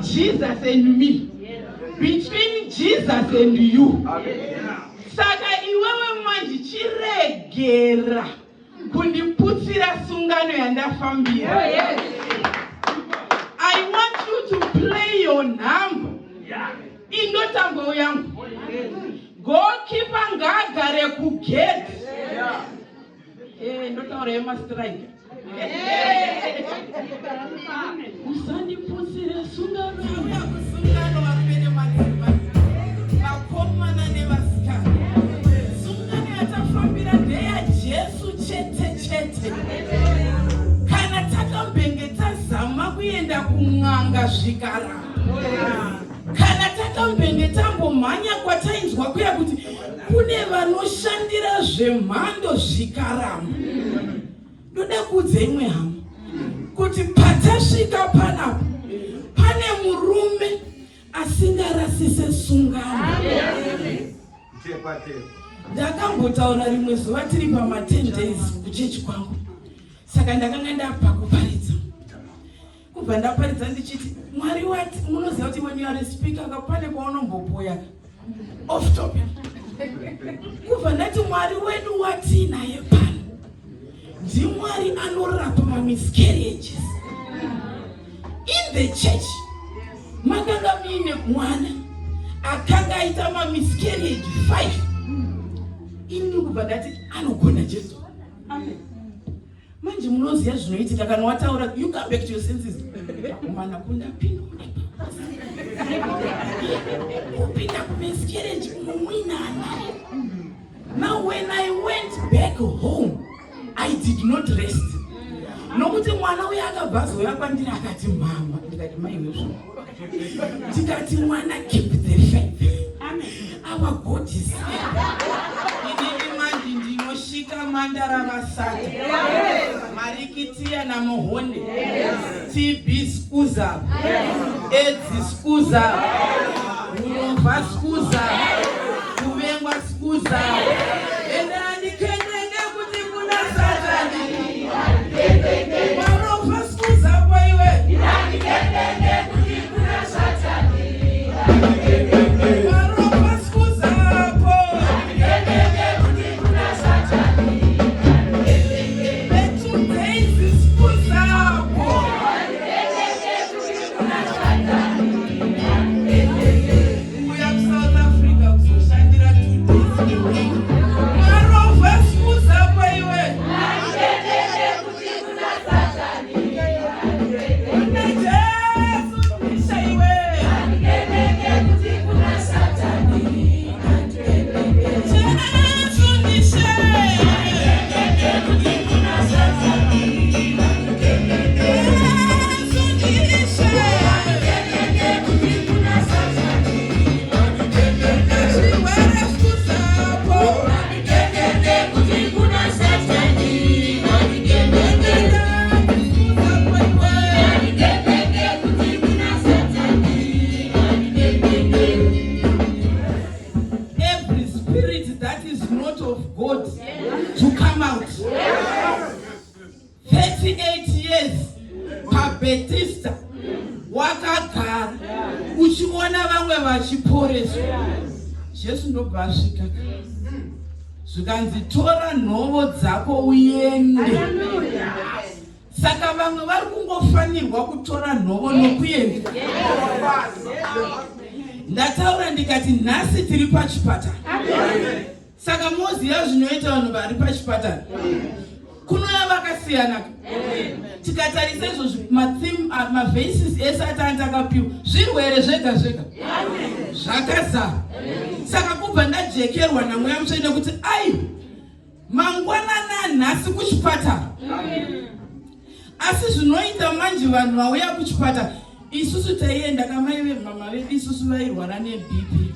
Jesus and me, between Jesus and you. Saka iwewe manje chiregera kundiputsira sungano yandafambira. Oh, yes. I want you to play your number. Indotambo yangu. Goalkeeper ngaagare kugate. Eh, ndotaura yemastriker. Usandiputsire sungano. Tauya kusungano varume nemadzimai, vakomana nevasikana. Sungano yatafambira ndeyaJesu chete chete. Kana takambenge tazama kuenda kun'anga zvikaramba. Kana takambenge tambomhanya kwatainzwa kuya kuti kune vanoshandira zvemhando zvikaramba. Ndoda kuudza imwe hama kuti patasvika panapa pane murume asingarasise sungano. Ndakambotaura rimwe zuva tiri pama 10 days kuchechi kwangu, saka ndakanga ndabva kuparidza, kubva ndaparidza ndichiti Mwari wati, munoziva kuti when you are a speaker ka pane kwaunombopoya off topic. Kubva ndati Mwari wedu watiinaye pano ndiMwari anorapa mamiscarriages. In the church makanga muine mwana akanga aita mamiscarriage 5. Ini kubva ndati anogona Jesu. Manje munoziva zvinoitika kana wataura, you come back to your senses. Akomana, kundapinda kupinda kumiscarriage mumwinana. Now when I went back home, I did not rest, nokuti mwana uyo akabva azouya kwandiri akati, "Mama." Ndikati, "Maiwezvo." Ndikati, "Mwana, keep the faith, our God is." Inini manje ndinosvika mandara vasati marikitiya namuhonde, TB skuza, AIDS skuza, urovha skuza, kuvengwa skuza. Ende handikenenge kuti kuna Satani. Marovha skuza kwaiwe. Handikenenge kuti kuna Satani. Marovha skuzapo. Handikenenge kuti kuna Satani. The 2 days skuzapo. Handikenenge kuti kuna Satani. Kuuya kuSouth Africa kuzoshandira 2 days. Marovha skuzapo iwe. Handikenenge kuti kuna Satani. Kuna Jesu ndisha iwe. Handikenenge kuti kuna Satani. Jesu ndishe. Handikenenge kuti kuna Satani. Jesu ndishe. Handikenenge kuti kuna Satani. Zvirwere skuzapo. Handikenenge kuti kuna Satani. Handikenenge. Skuzapo iwe. Handikenenge kuti kuna Satani. Handikenenge. Every spirit that is not of God to come out. 38 years paBethesda wakagara uchiona vamwe vachiporeswa, Jesu ndobva asvika, zvikanzi, "Tora nhovo dzako uende." Saka vamwe vari kungofanirwa kutora nhovo nokuenda. Ndataura ndikati nhasi tiri pachipatara, saka moziva zvinoita vanhu vari pachipatara, kunouya vakasiyana. Tikatarisa izvozvi maverses ese atanga takapiwa, zvirwere zvega zvega zvakazara. Saka kubva ndajekerwa naMweya Mutsvene kuti ai, mangwanana anhasi kuchipatara. Asi zvinoita manje vanhu vauya kuchipatara, isusu taienda kamai vemama vedu isusu vairwara neBP,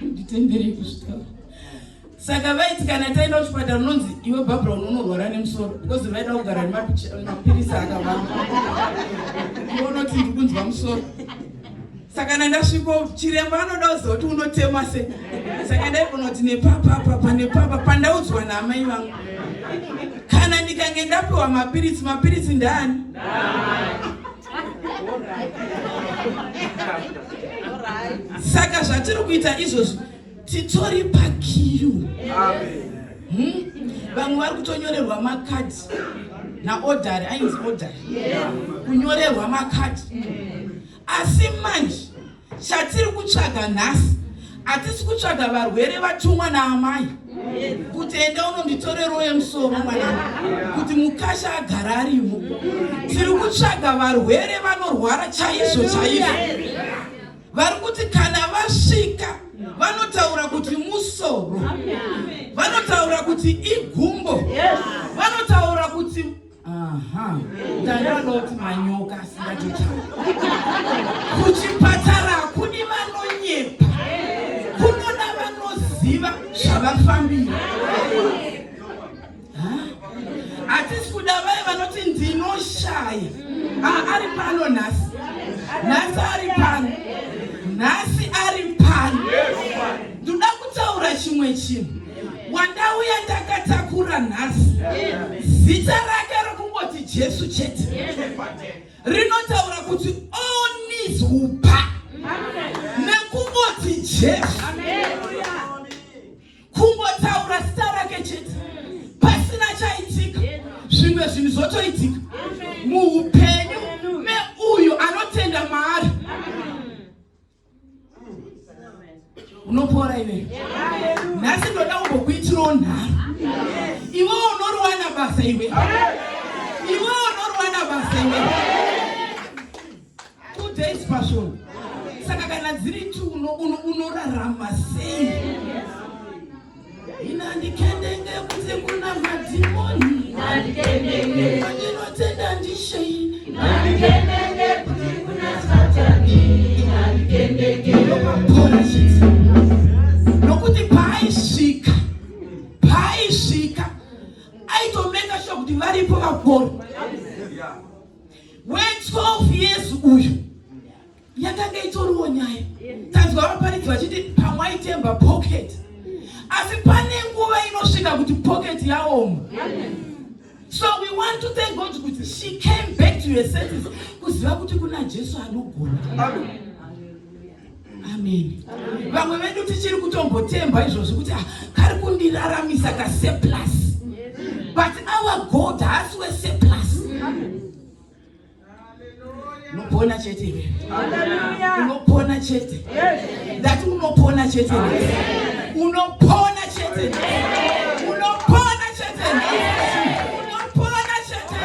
nditenderei kuzvitaura. Saka vaiti kana taenda kuchipatara, unonzi, "Iwe Barbara, unonorwara nemusoro," because vaida kugara nemapirisi akawanda. Iwe unoti, "Ndikunzwa musoro." Saka nandasviko, chiremba anoda kuziva kuti unotema sei. Saka ndaigona kuti nepapapapa nepapa pandaudzwa naamai vangu. Kana ndikange ndapiwa mapiritsi, mapiritsi ndaani? Saka zvatiri kuita izvozvi titori pakiyu. Vamwe vari kutonyorerwa makadhi naodhari, ainzi odhari, kunyorerwa makadhi. Asi manje chatiri kutsvaga nhasi, hatisi kutsvaga varwere vatumwa naamai kuti enda unonditorero yemusoro mwana kuti mukasha agara arimo. Tiri kutsvaga varwere vanorwara chaizvo chaizvo, vari kuti kana vasvika vanotaura kuti musoro, vanotaura kuti igumbo, vanotaura kuti aha, ndanoda kuti manyoka asingatotaura. Kuchipatara hakudi vanonyepa, kunoda vanoziva zvavafambira. Hatisi kuda vaya vanoti ndinoshaya. Ari pano nhasi, nhasi ari pano, nhasi ari pano. Ndoda kutaura chimwe chinhu. Wandauya ndakatakura nhasi, zita rake rokungoti Jesu chete rinotaura kuti all knees will bow nekungoti Jesu, kungotaura zita rake chete pasina chaitika, zvimwe zvinhu zvotoitika muupenyu meuyu anotenda maari. Unopora iwe nhasi. Ndoda kumbokuitirawo nharo. Iwe unoriwana basa, iwe, iwe unoriwana basa iwe. 2 days pasvondo, saka kana dziri two unorarama sei? Inandikendenge kuti kuna madhimoni, andinotenda ndisheini. Handikendenge kuti kuna Satani, handikendenge. Unopora chete, nokuti paaisvika, paaisvika aitomeka sure kuti varipo vapora. We12 years uyu yakanga itoriwo nyaya. Tanzwa vaparidzi vachiti pamwe aitemba pocket, asi pane nguva inosvika kuti pocket yaoma. So we want to thank God kuti she came back to her senses, kuziva kuti kuna Jesu anogona. Amen. Vamwe vedu tichiri kutombotemba izvozvi kuti ah, kari kundiraramisa kasurplus, but our God haasi wesurplus. Unopona chete iwe, unopona chete. Ndati unopona chete, unopona chete, unopona chete, unopona chete.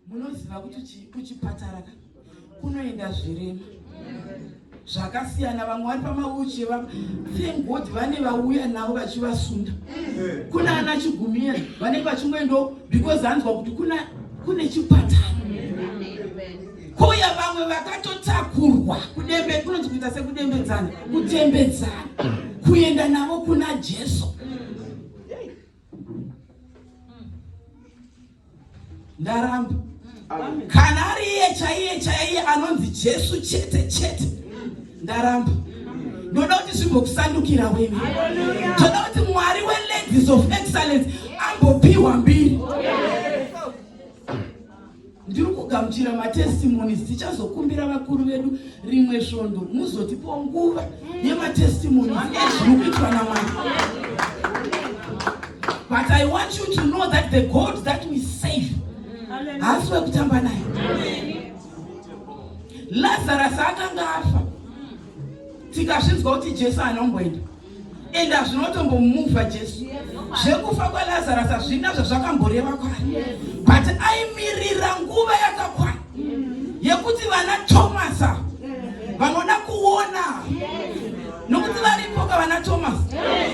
Munoziva kuti kuchipatara ka kunoenda zvirema zvakasiyana. Vamwe vari pamawheelchair, thank God vane vauya navo vachivasunda. Kuna ana chigumira vanenge vachingoendawo because anzwa kuti kuna kune chipatara. Kuya vamwe vakatotakurwa kudembe, kunonzi kuita sekudembedzana, kutembedzana kuenda navo kuna Jesu. Ndaramba. Kana ari iye chaiye chaiye anonzi Jesu chete chete, ndaramba. Ndoda kuti zvimbokusandukira wewe. Toda kuti Mwari weLadies of Excellence ambopiwa mbiri. Ndiri kugamuchira matestimonies. Tichazokumbira vakuru vedu rimwe svondo muzotipawo nguva yematestimonies ezviri kuitwa naMwari, but I want you to know that the God that we save haasi wekutamba naye. Lazarus akanga afa, tikazvinzwa kuti Jesu anomboenda ende hazvinotombomuvha Jesu. Zvekufa kwaLazarus hazvina zvazvakamboreva kwaari, but aimirira nguva yakakwana yekuti vana Thomasa vanoda kuona, nokuti varipo ka vana Thomas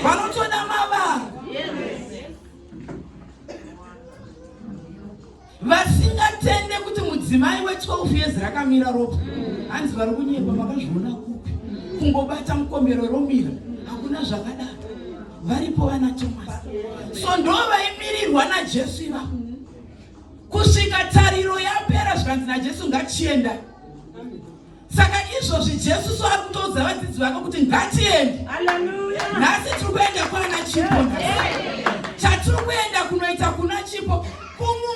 vanotoda mavara, vasingatende kuti mudzimai we12 years rakamira ropa. Hanzi vari kunyepa, makazviona kupi? Kungobata mukombero romira, hakuna zvakadaro. Varipo vana Thomas. So ndo vaimirirwa naJesu ivavo kusvika tariro yapera, zvikanzi naJesu ngachienda. Saka izvozvi Jesu so ari kutoudza vadzidzi vake kuti ngatiende. Nhasi tiri kuenda kwana Chipo. Chatiri kuenda kunoita kuna Chipo kumu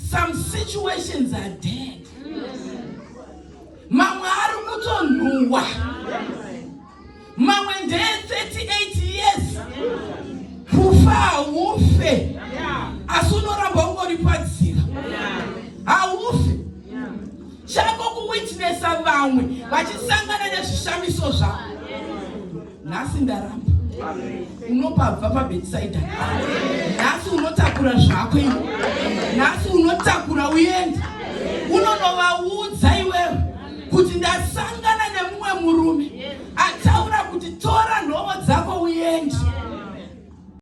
Some situations are dead. Mamwe ari kutonhuhwa, mamwe ndee 38 years. Kufa haufe, asi unoramba ungori padzira, haufe. Chako kuwitnessa vamwe vachisangana nezvishamiso zvavo. Nhasi ndaramba, unopabva paBethsaida. Nhasi unotakura zvako iwe.